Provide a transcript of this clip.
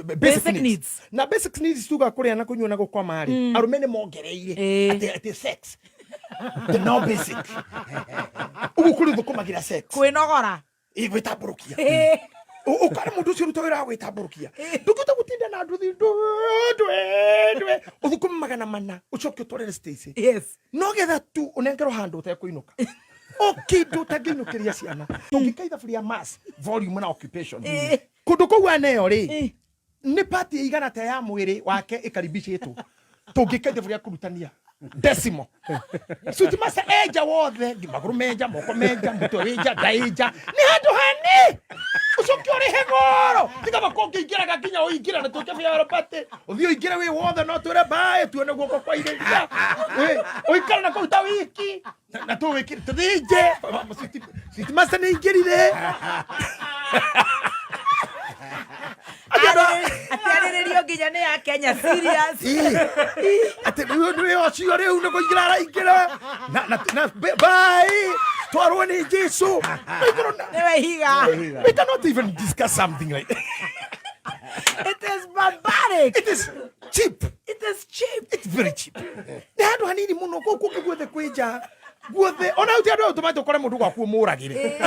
basic Basic needs. needs. Na basic needs tuga kũrĩa na kũnyua na gũkoma rĩ, arũme nĩ mongereire atĩ sex the no basic ũguo kũrĩ thũkũmagĩra sex. Kwĩnogora. Ĩ, gwĩtambũrũkia. Ũkore mũndũ ũcio ũruta wĩra wa gwĩtambũrũkia, ndũngĩhota gũtinda na nduthi ndwe ndwe ũthũkũme 400 ũcoke ũtwarĩre Stacy. No getha tu ũnengerwo handũ ũtekũinũka o kĩndũ ũtangĩinũkĩria ciana. Tũngĩka ithabu rĩa mass volume na occupation, kũndũ kũu aneo rĩ, nĩ pati ĩigana ta ya mwĩrĩ wake ĩkaribicĩtwo. Tũngĩka ithabu rĩa kũrutania decimal, suit master enja wothe, magũrũ menja, moko menja, mũtwe wĩnja, nda ĩnja, nĩ handũ hani ũcoke ũrĩhe goro. Tiga baka ũngĩingĩraga nginya ũingĩre na tuĩke biara pati ũthiĩ ũingĩre wĩ wothe, no twĩre mbaĩ tuone guoko kwa irĩria. Ũikare na kũu ta wiki na tũwĩkĩre tũthĩnje. Suit master nĩ ingĩrire. Atiarĩrĩrio nginya nĩ ya Kenya serious. Atĩ rĩu nĩ ũcio rĩu nĩ kũingĩra araingĩra na bye twarwo nĩ Jesu. Na ikorwo Nĩwe higa. We cannot even discuss something like It is barbaric. It is cheap. It is cheap. It's very cheap. Nĩ handũ hanini mũno kũu kũngĩ guothe kwĩ nja guothe, ona ti andũ aya tũmate ũkore mũndũ gwaku ũmũragĩre.